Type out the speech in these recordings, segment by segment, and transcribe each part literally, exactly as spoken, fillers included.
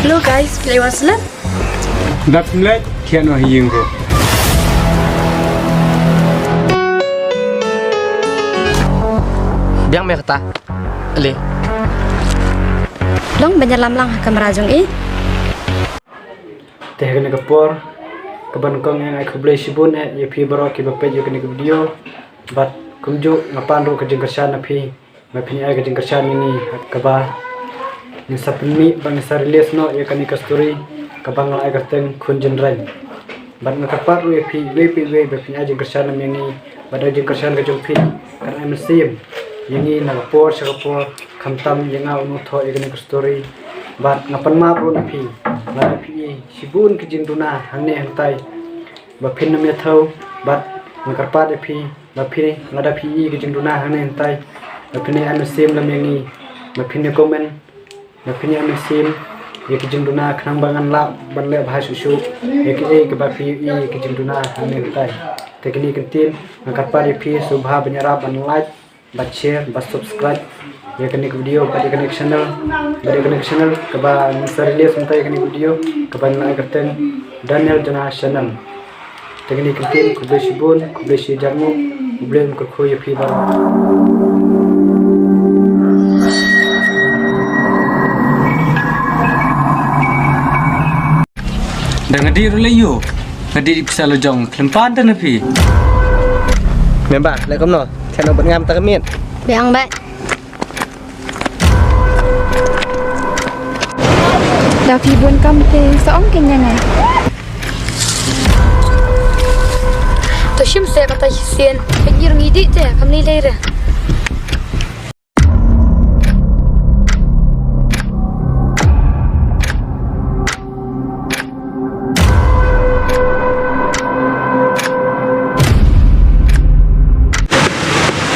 Hello guys, phi la wan slem? Dap mlek kian wa hiying ro. Biang me kata. Le. Long banyalam lang ha kamra jong i. Te ha kane ka por ka ban kong ïa nga ai khublei shibun eh ïa phi baroh kiba peit ïa kane ka video. Bad kumjuh nga pan ruh ka jingkyrshan na phi. Ba phin ai ka jingkyrshan ïa ngi kaba ngin sa pynmih ba ngin sa release noh ïa kane ka story kaba nga la ai kyrteng Khun Jynreng. Bad nga kyrpad ruh ïa phi iwei pa iwei ba phin ai jingkyrshan ïa ngi bad ai jingkyrshan ka jong phi kan ai mynsiem ïa ngi na ka por sha ka por khamtam ïa nga uno thoh ïa kane ka story. Bad nga pan map ruh na phi lada phi i shibun ki jingduna hangne hangtai ba phin nym ïathuh bad nga kyrpad ïa phi ba phi lada phi i ki jingduna hangne hangtai ba phin ai mynsiem lem ïa ngi ba phin ïa comment ba phin ïa ai mynsiem ïa ki jingduna khnang ba ngan lah ban leh bha shuh shuh ïa kiei kiba phi i ki jingduna hangne hangtai. Te kine ki ktien nga kyrpad ïa phi sngewbha ban ïarap ban like bad share bad subscribe ïa kane ka video bad ïa kane ka channel bad ïa kane ka channel kaba ngin sa release mynta ïa kane ka video kaba ngin ai kyrteng Daniel Jona Channel. Te kine ki ktien khublei shibun khublei shihajar nguh. U Blei un kyrkhu ïa phi baroh. Da nga dih ruh leh ïoh nga dih dih pisa la jong khlem pan ta na phi. Member leh kumno thian u bad ngam ta ka miet. Biang bad. Da phi bun kam te sa ong ken ïa nga. To shim se kata shisien. Pynjir ngi dih te kam ni lei re.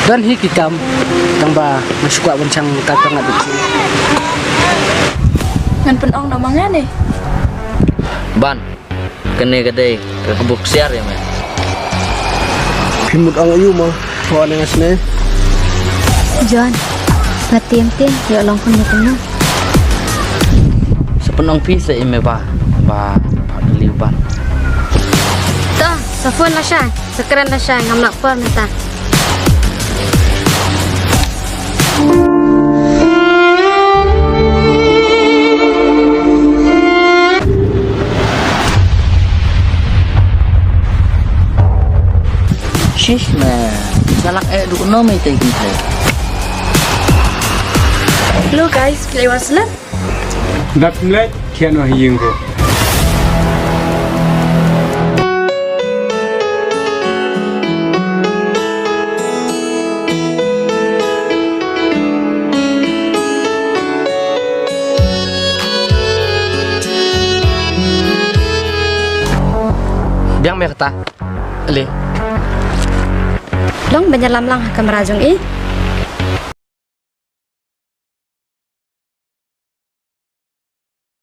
Don hi ki kam tang ba nga shu kwah ban shang ka tang ngat. Ngan pynong na ma nga ne. Ban, kane ka dei ka kebok siar ïa me. Phi mut ong ayu mo, thwa ne nga sne. John, nga tim tim ïa long khun ïa kumno. Sa pynong phi sa ïa me ba ba ba liu ban. To, sa phone la shai, sa kren la shai, ngam lah por mynta. Shish man, sa lak eh duk no mai tai ki tai. Hello guys, phi la wan slem? Dap mlek kian wa hiying ro. Biang me kata. Le. Long banyalam lang ha kamra jong i.